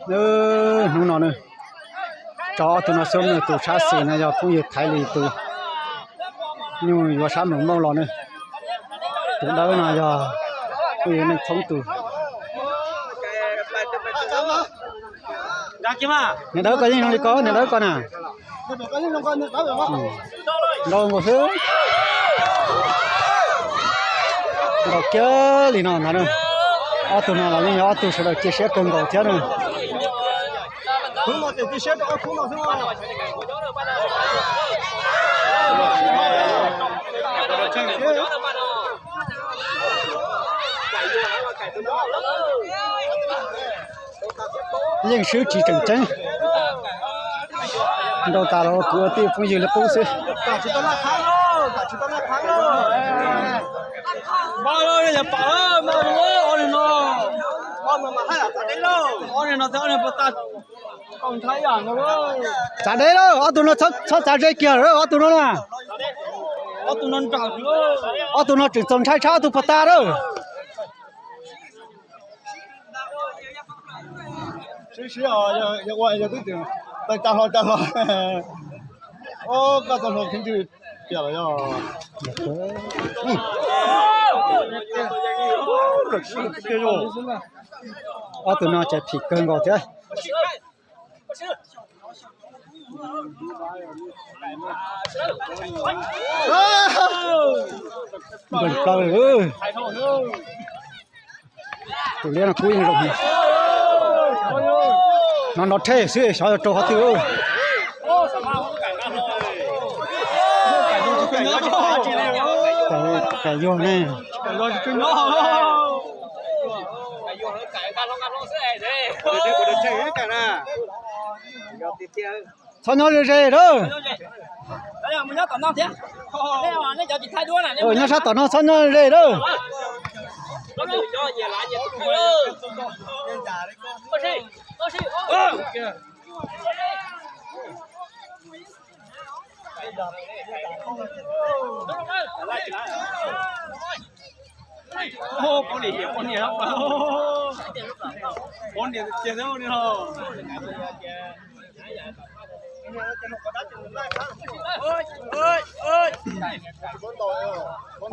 Hnub no na, tso ob tug no xwb na, tus sab xis no yog phooj ywg Thaiv Lis tus nyuj yuav sab Moos Mooj los na. Tus dawb no yog phooj ywg Neej Thoob tus. Niam dawb koj yeej zoo li ko, niam dawb koj na. Nrau nkaus xwb. Nrau kiag li no ntag na. Ob tug no los yeej yog ob tug sawv daws cia siab kawg nkaus thiab na. Yeej swb tsis tseem ceeb. Nrau tas los ua kwv ua tij phooj ywg li qub xwb. Txav deb lawm, ob tug no txhob txav ze kiag lawm ob tug no na. Ob tug no tseem txaus ntshai tshaj ob tug puag ta lawm. Sib sib os, yog ua yog twb tseem tawg tag hlo tag hlo. Koj tau hlo kheeb ntwg tiag los yog. Ob tug no ces phim kawg nkaus thiab. Npawg plaws, tus liab no kub yeej zoo. No nrov rhe xwb xyov yog rau qhov twg. Kais yuag ne. Txhob nyob ze ze lawm. Nyob sab tom no txhob nyob ze lawm.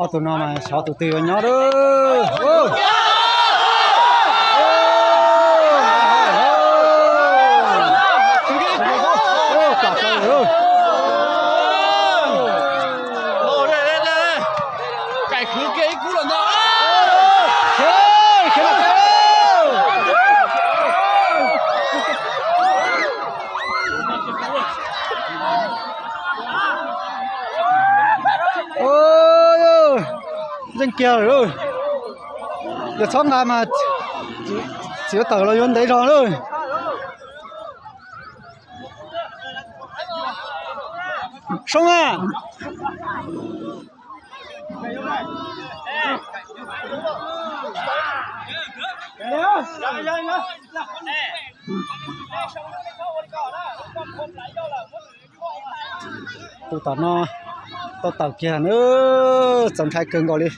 Ob tug no mas xyov tus twg yuav nyob lawm. Yeej kiag lawm. Yog txhob nqa mas txiv tawm los yuav ntev zog lawm. Soob a. Tus tom no tau tawm kiag na, txaus ntshai kawg nkaus li.